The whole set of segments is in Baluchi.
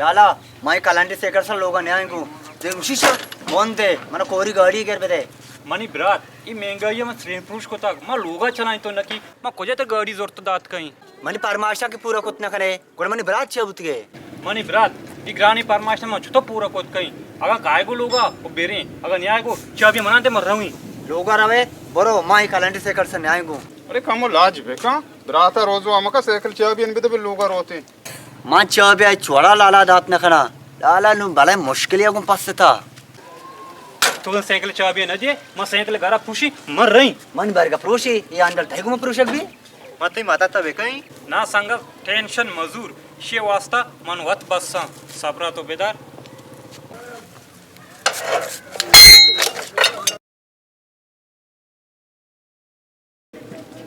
لالا، ما اے کلنڈی سیکل سر لوگا نیائیں گوں۔ دے گوشی شر بند دے، منا کوری گاڑی گر بدے۔ منی برات، اے مہنگائی من سرین پروش کتگ، ما لوگا چلائیں تو نکی، ما کجا تہ گاڑی زرت دات کئیں؟ منی پرمائشاں کہ پورا کت نہ کنے، گڑا منی برات چیا بوتگے؟ منی برات، اے گرانی پرمائشاں من چتو پورا کت کئیں؟ اگاں کائے گو لوگا، او بریں، اگاں نیائے گو، چابی منا دے من رویں۔ لوگا روے، برو، ما اے کلنڈی سیکل سر نیائیں گوں۔ ارے کمو لاج بکن، براتا روزو ہمکا سیکل چابی ان بدے بل لوگا روتیں۔ من چابی ء چوڑا لالا دات نہ کناں۔ لالا نوں بلے مشکلے ء گوں پستا۔ تو سائیکل چابی نہ دے، من سائیکل گرا پروشی، من رئیں۔ من برگا پروشی، اے ہینڈل تئی گوں پروشگ بی؟ من تئی مدد ء بکئیں۔ نا سنگت، ٹینشن مزور، شے واسطہ من وت بساں، صبرا تو بدار۔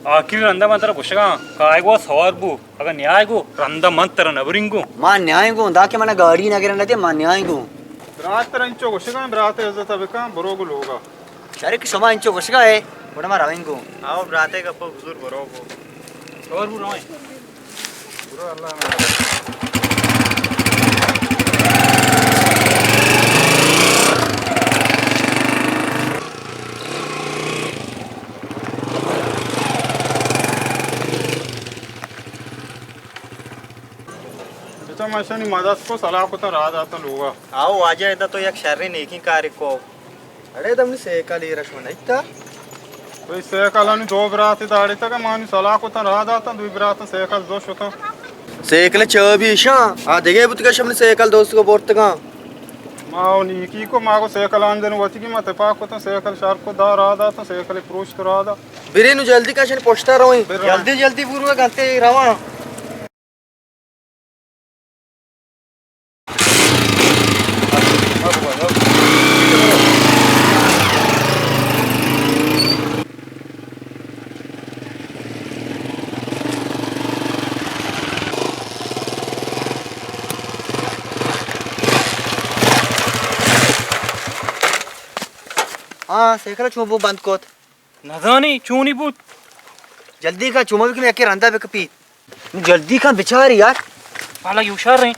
آخری رندا من ترا گوشگاں، کائے گو سوار بو، اگاں نیائے گو، رندا من ترا نبرینگوں۔ ما نیائیں گوں، دا کہ منا گاڑی نہ گرن دے، ما نیائیں گوں۔ برات ترا انچو گوشگاں، برات عزت بکن، برو گو لوگا۔ شرے کہ شما انچو گوشگا ہے، گڑا ما رویں گوں۔ آو برات گپ بزور برو گو۔ سوار بو رویں۔ تو مشانی مدد کو، صلاح کو تا راہ داتا لوگا۔ آو واجہ، ادا تو یک شریں نیکیں کارے کو۔ اڑے دمنی سیکل ایر شما نئیتا؟ بھئی سیکل انی دو برات داڑی تک مانی صلاح کتن راہ داتن، دوی برات سیکل دو شتن۔ سیکل چابی ایشاں، آ دگہ بوتگا شمنی سیکل دوست کو برتگاں۔ ما او نیکی کو، ما کو سیکل آن دن وتی کی ما تپاک کتن، سیکل شر کو دا راہ داتن، سیکل پروشت راہ دا۔ برے نو جلدی کشن پشتا رویں۔ برو۔ جلدی جلدی برو گنتے رواں۔ ہاں، سیکل چون بو بند کت؟ نزانی چونی بوت۔ جلدی کن، چوما بکن، یکے رندا بکپیت۔ جلدی کن بچاری یار۔ حالا یوشار رہے۔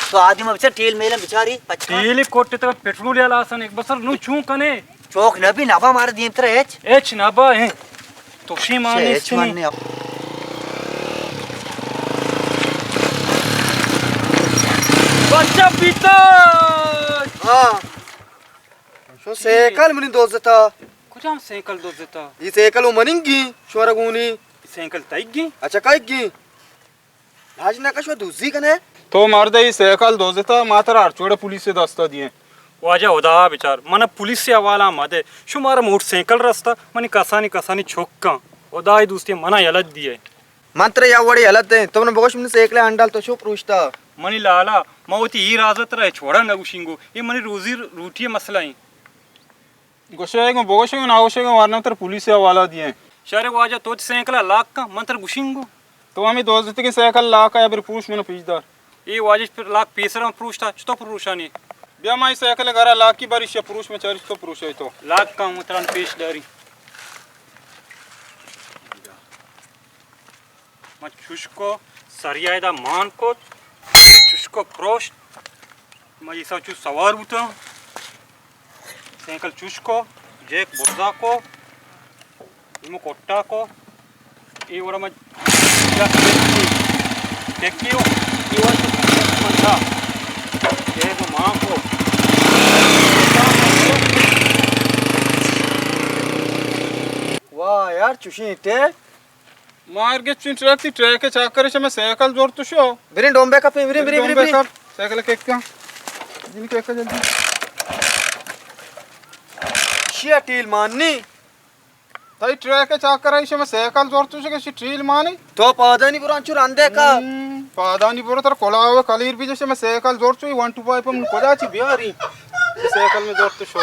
تو آدم بچار، تیل میل بچاری، پچ کن۔ تیل کوٹ تک پٹرول یا لاسن ایک بسر نو چون کنے؟ چوک نبی، نبا مار دیم تر ہچ۔ ہچ نبا ہے۔ تو شی مان سے ہچ نیستنی۔ مان نے۔ بچہ پیتا۔ ہاں۔ شو سیکل منی دوزتا۔ کجام سیکل دوزتا؟ ای سیکل و مننگی، شورا گونی۔ سیکل تئیگی؟ اچھا، کئیگی؟ لاج نہ کش، و دوزی کنے؟ تو مرد ای سیکل دوزتا، ما ترا ہر چوڑے پولیس دستا دیے۔ واجہ خدا بچار، منا پولیس حوالہ مدے۔ شمارا موٹر سیکل رستا، منی کسانی کسانی چکاں۔ خدای دوستی منا یلت دیے۔ من ترا یا وڑے یلہ دیں، تو من بگوش منی سیکل ء ہینڈل تو چو پروشتا؟ منی لالا، من وتی اے راز ء ترا ہچ وڑا نہ گوشینگو، اے منی روزی روٹی ء مسئلہ ایں۔ گوشے گوں بگوشے گوں نہ گوشے گوں ورنہ ترا پولیس ء حوالہ دیئیں۔ شرے واجہ تو وتی سیکل ء لاک کن، من ترا گوشینگو۔ تو ہمے دوزتگیں سیکل لاک ء بر پروش من پیش دار۔ اے واجہ پر لاک پیسر من پروشتا، چتو پروشانی؟ بیا ما اے سیکل ء گرا لاکی بری شے پروش من چاری چتو پروشے تو۔ لاک کن من ترا پیش داری۔ من چوشکو سریا ادا مان کت، چوشکو پروشت، من ایسا چو سوار بوتاں، سائیکل چوشکو، جیک برزا کو، ایمو کٹا کو، ای وڑا من ٹکی، ٹکی ہو، ای وڑا من دا، جیک مان کو۔ واہ یار، چوشیں ٹیک۔ مارگت چون ٹرک تھی، ٹرک چاکر شمے سائیکل زور تو شو۔ برین ڈومبے کپے، برین، برین، برین، ڈومبے برین۔ کپ، سائیکل کیک کا۔ جن کیک کا جلدی۔ شیا ٹیل ماننی۔ تئی ٹرک چاکر ہے شمے سائیکل زور تو شو کہ شی ٹیل مانی۔ تو پادانی برو انچو رندے کا۔ ہم، پادانی برو تر کلاو کلیر بیجے شمے سائیکل زور تو ون ٹو فائیو ہم کجا چی بیاری۔ سائیکل میں زور تو شو۔